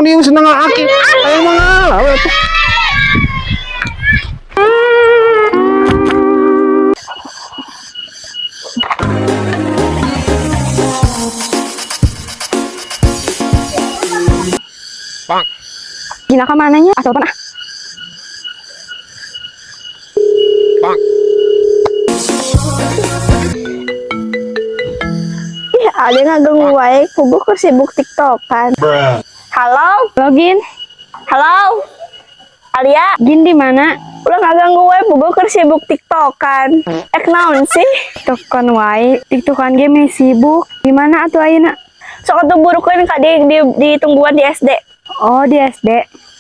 Niung seneng aki. Ayo mangal we atuh. Gina ka mana nya? Asal ah. Ih, ada ngaganggu wae, kubu keur sibuk TikTokan. Halo? Login. Halo? Alia, Gin di mana? Ulah ngaganggu wae, puguh keur sibuk TikTokan. Ek naon sih? TikTokan wae, TikTokan ge meh sibuk. Di mana atuh ayeuna? Sok atuh burukeun ka di tungguan di SD. Oh, di SD.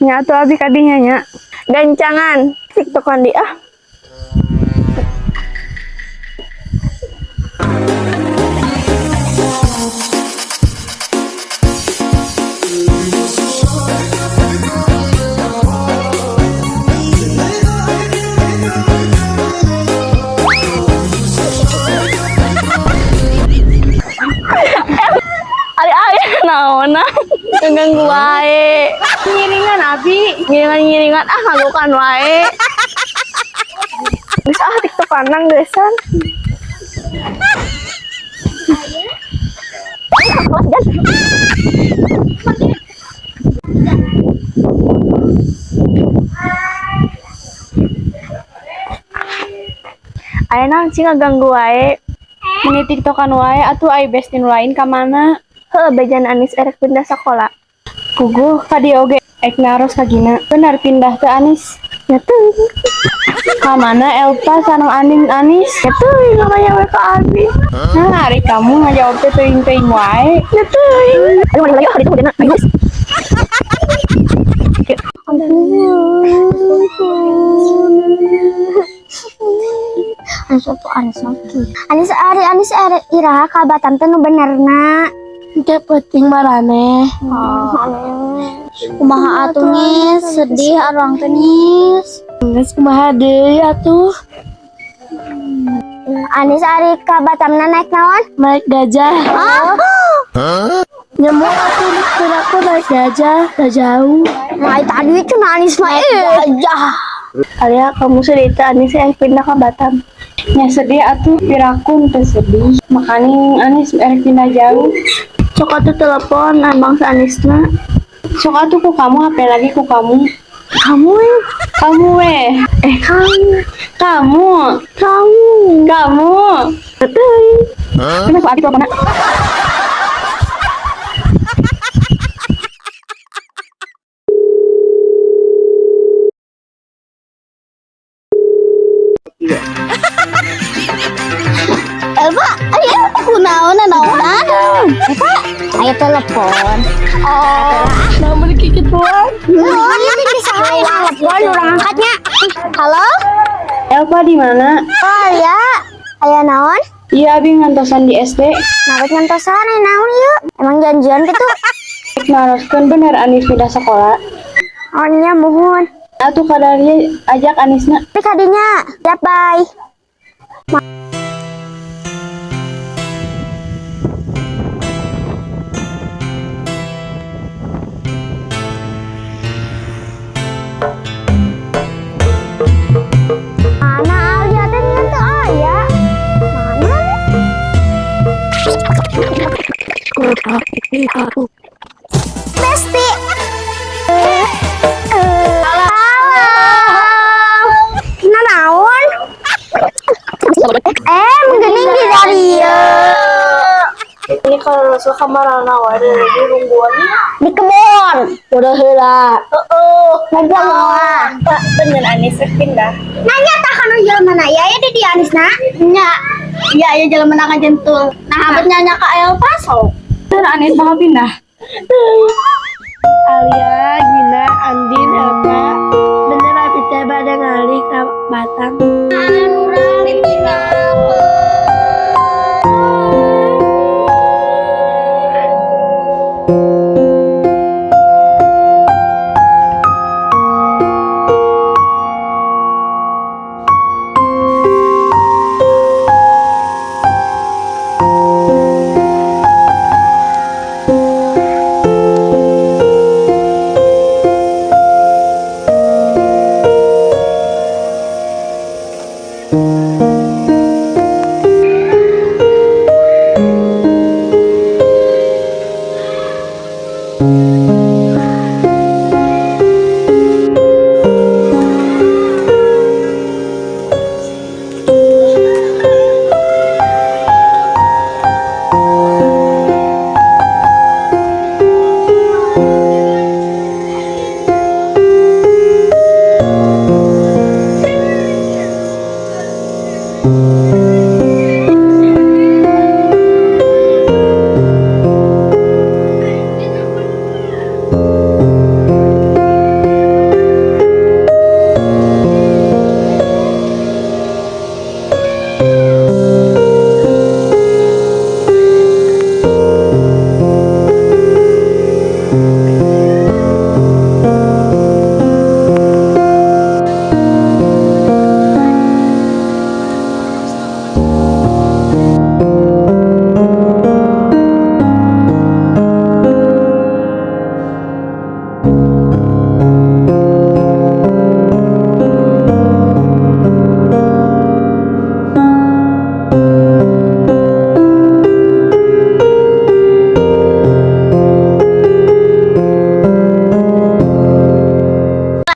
Nya atuh abi kadinya nya. Gancangan TikTokan di ah. Ari aya naonna ngeganggu wae. Ngiringan abi. Ngiringan-ngiringan ah, ngagukan wae. Geus ah, TikTokan nang geusan. Ayo, kelas jan. Aya naon sih ngaganggu wae? Meni TikTokan wae atuh ai bestie nu lain ka mana? Heuh, bejan Anis erek pindah sekolah. Puguh ka dieu oge ek naros ka Gina. Benar pindah ke Anis? Nya teuing. Ka mana Elpa sareng Anin Anis? Nya teuing nanya we ka abi. Nah, ari kamu ngajawab teh teuing-teuing wae. Nya teuing. Aduh, lagi ah, ditu dena. Ayo. Anis tuh Anis oke. Anis ari Anis ari iraha ka Batam teh nu benerna. Engke peuting maraneh. Kumaha atuh Nis, sedih arwang teh Nis. Geus kumaha deui atuh? Anis ari ka Batamna naik naon? Naik gajah. Oh, Nyemuk atuh aku naik gajah, gak jauh. nah tadi cenah Anis mah gajah. Alia, kamu sedih teh Anis yang pindah ke Batam. Nya sedih atuh pirakun teh sedih. Makaning Anis erek pindah jauh. Sok atuh telepon abang si Anisna. Sok atuh ku kamu HP lagi ku kamu. Kamu ya? Kamu weh. Eh, kamu. Kamu. Kamu. Kamu. Teuing. Kenapa abi teleponnya? Elva, ayo Elva kunaon naonan? Elva, ayo telepon. Oh, Namun kikituan. oh ini bisa ayo telepon orang angkatnya. Halo? Elva di mana? Oh ya, aya naon? Iya abi ngantosan di SD. Naon ngantosan aya naon yuk? Emang janjian gitu? Ek naroskeun bener Anis pindah sekolah. Oh nya muhun. Atuh kadarnya ajak Anisna. Tapi kadinya, siap bye. Mana Alia teh ngan teu aya? Mana? Besti. Halo. Nah, naon? Eh, menggening di dari ieu. Ini kalau masuk kamar anak wae lagi nungguan. Di kebon. Udah heula. Heeh. Ngumpul lah. Pak, bener Anis rek pindah. Nanya tah kanu jelema na ya ya di dia Anisna. Nya. Iya, iya jalan menang jentul. Nah, abet nanya ka Elva sok. Bener Anis bakal pindah. Alia, Gina, Andin, Elva. Bener abi teh bade ngalih ka Batam. Urang ditinggalkeun.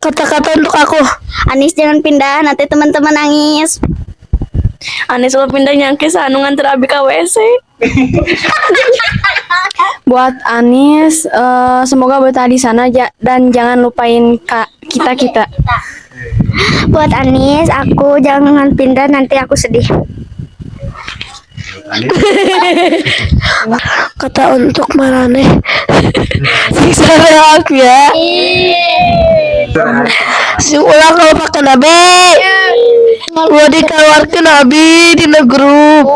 Kata-kata untuk aku. Anis jangan pindah, nanti teman-teman nangis. Anis lo pindah nyangke anu nganter abi ka WC. Buat Anis, semoga betah di sana dan jangan lupain kita kita. Buat Anis, aku jangan pindah, nanti aku sedih. Kata untuk Marane. Siksa aku ya. Sing ulang kalau pakai nabi. Gua dikeluarkan nabi di grup.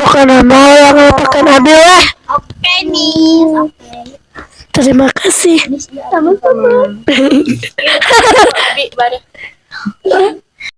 Bukan nama yang pakai nabi lah. Oke, Nis. Terima kasih. Sama-sama.